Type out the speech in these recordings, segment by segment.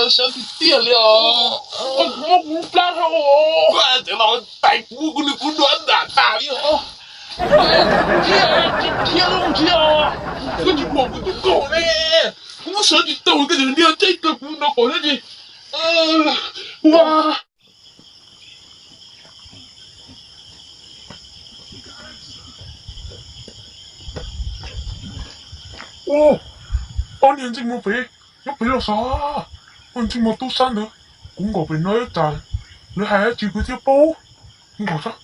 Sab tiag tiag li os. Koj muab kuv plab dhau os. Koj tseem los tais kuv, kuv nws kuv duav nram tas li os. Tsis khiav, tsis khiav, tsis khiav. Koj tsis pom kuv tus kaus ne. Kuv muab sawv tsis tau, koj tseem niag tseeb kawg kuv no kom thiab ces. Ua. Ua, ob niag ntsej muag pem, nyob pem los sav. Ob niag ntsej muag tub sab ntawd, kuv nkaum pem no ib tsam lawv hais dab tsi kuv thiaj paub. Kuv nkaum sab.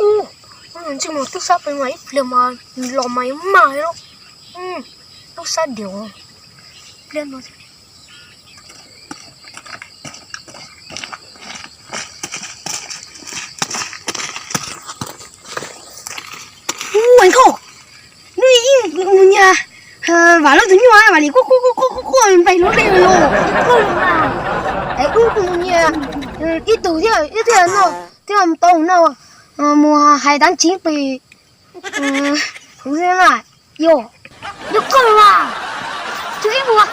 Ub, ntsej muag tub sab pem mas ib pliag mas los mas yuav mag li. Tub sab diam pliag no. Ub, nkauj, nws ib mus nyiag Vam Lawv tus nyuj, Vam Lis quaj quaj quaj quaj nplaig lub dej los. Wb mus nyiag ib tug thiab, ib thiaj noj thiab tau no, mus hais dab tsi pem kuv thiab na. Yog, yog koj los mas, tswv ib mus.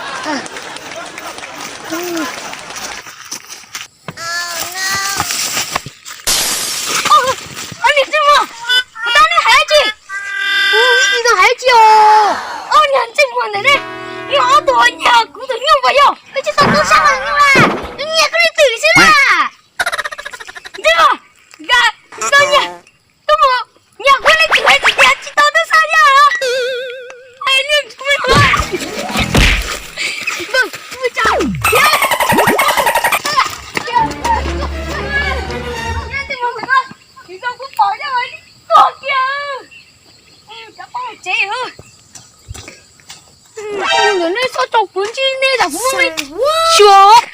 Ob niag ntsej muag, kuv tau nej hais dab tsi? Kuv tsis tau hais dab tsi os. Ob niag ntsej muag ntawm nej, yog ob tug uas nyiag kuv tus nyuj puas yog? Koj tsis tau tub sab tus nyuj na, nyiag koj li twm xwb na. Ntsej muag, nkawd, nkawd nyiag, tuaj mus nyiag kuv li twm hais tias tsis tau tub sab thiab los? Hais li, Ntawm nej txhob tso kuv ntsib nej, tam kuv muab xyuas.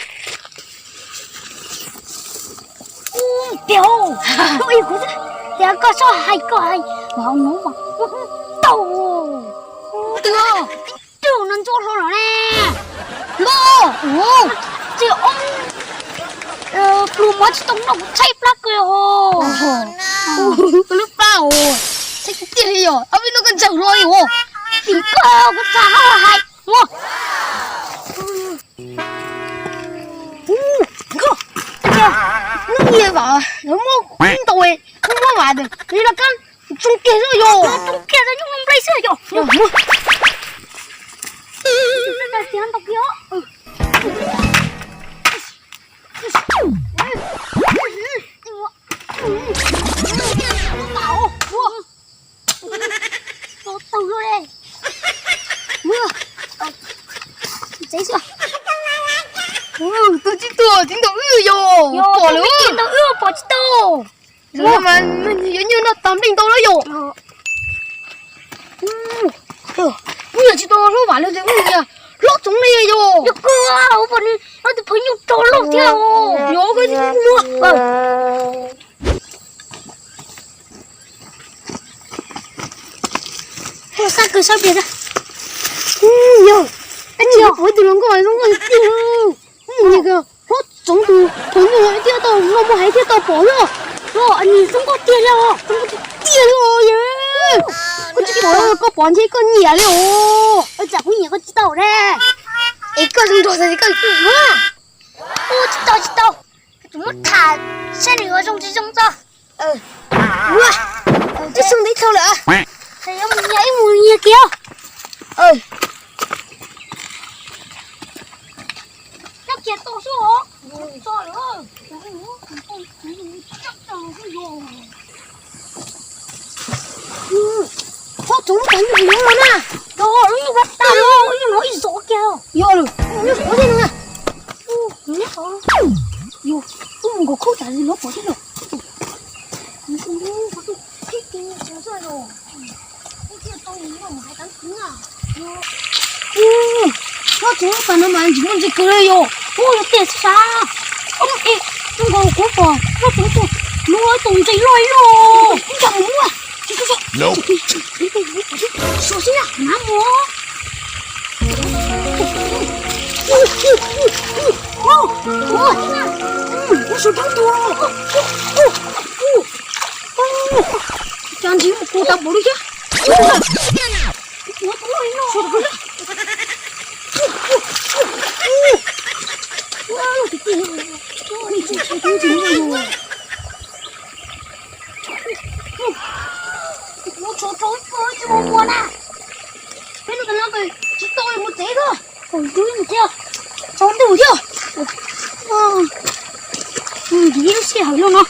Ub, tiag, hnub ib kuv tias koj txhob hais, koj hais mas hnub mas tau. Twg, twg no ntxuav hlo no ne. Los, ua, tsis, pluag mov tsis tau noj kuv tshaib plab kawg os. Lub plab os, tshaib tiag li yog, ob peb hnub koj ntsawg hlo li os. Tim koj kuv txhob hais. Ua, nkauj, hnub nyiag vam lawv muab ntau, muab vam ntawm li laj kab tsoo kiag xwb yog. Tsoo kiag xwb, nyuj nplej xwb yog. Yog, muab. Ntau kiag. Tus tsis tuag tsis ntau wb yog. Pom lawm. Ntau wb pom tsis tau. Mas yuav nyuaj noj tag nplej ntau lawm yog. Wb yog tsis tau hlob vam lawv tus wb yog hlob tsoov li yog. Yog koj pom nws hlob tus phaw nyuj rog loj thiab. Yog koj muab. Xab kawg sab pliag. Yog, tab sis yog tus hluas nkauj zoo nkauj tiag. Hlob tsoov tus phaw nyuj thiaj tau, no muaj hais thiaj tau pom lawm. Yog, nws zoo nkauj tiag li os. Zoo nkauj tiag li os. Koj tsis pom, koj pom ntshe koj nyiam li os. Tsam kuv nyiam koj tsis tau ne. Es koj zoo nraug tas koj yuav. Ua tsis tau tsis tau. Kuv muab tham saib nws yuav zoo tsis zoo tso. Ua, twb xyoo ntawd dhau lawm. Ces yuav mus nyiag ib mus nyiag kiag. Coj kiag tau xwb os. Tso lawm. Hlob tsoov lub pas nyuj yuav los na. Yog lub nyuj pas tag los, lub nyuj no ib zov kiag. Yog lawm, nyuj zov kiag na. Yog, wb mus nkaum khub tas li no pom thiab los. Hlob tsoov lub pas no mas ntsis muaj ntsis kawg li yog. Ub, yog tiag xwb sas. Ub, es zoo nkaus kuv pom hlob tsoov tus lub tus ntses loj ib loj. Ub, nrog mus muab. Suav xwb na, mam mus. Ub, ub, ub, suav rau tus. Cas ntsis mus kuv tau npaum li thiab. Ua tsis tau mus tsev thiab. Tsaus ntuj thiab. Ntshe lub sij hawm no,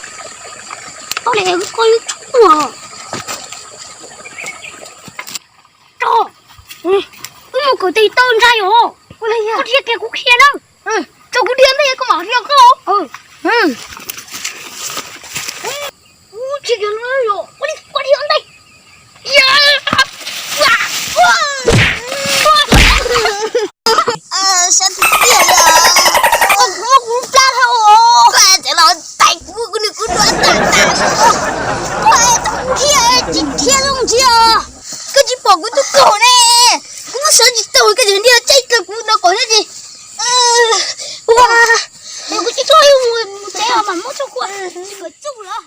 tau li koj ib tug. Tso, wb mus kawm tes taw ntshai os. Koj dhia kiag kuv qhia na. Tso kuv dhia ntej koj mam dhia koj. Ua tsis kiag no, ua li koj dhia ntej. Sab tiag tiag li, kuv muab kuv plab dhau. Koj tseem los tais kuv, kuv nws kuv duav tas tas. Koj tau kuv dhia tsis dhia zoo ntsia, koj tsis pom kuv tus kaum ne. Kuv muab sawv tsis tau, koj tseem dhia tsaib rau kuv no kom thiab tsis. Ua, kuv tsis txhob mus tsev os, mam muab tshuaj kua tsis kom tsuj lawm.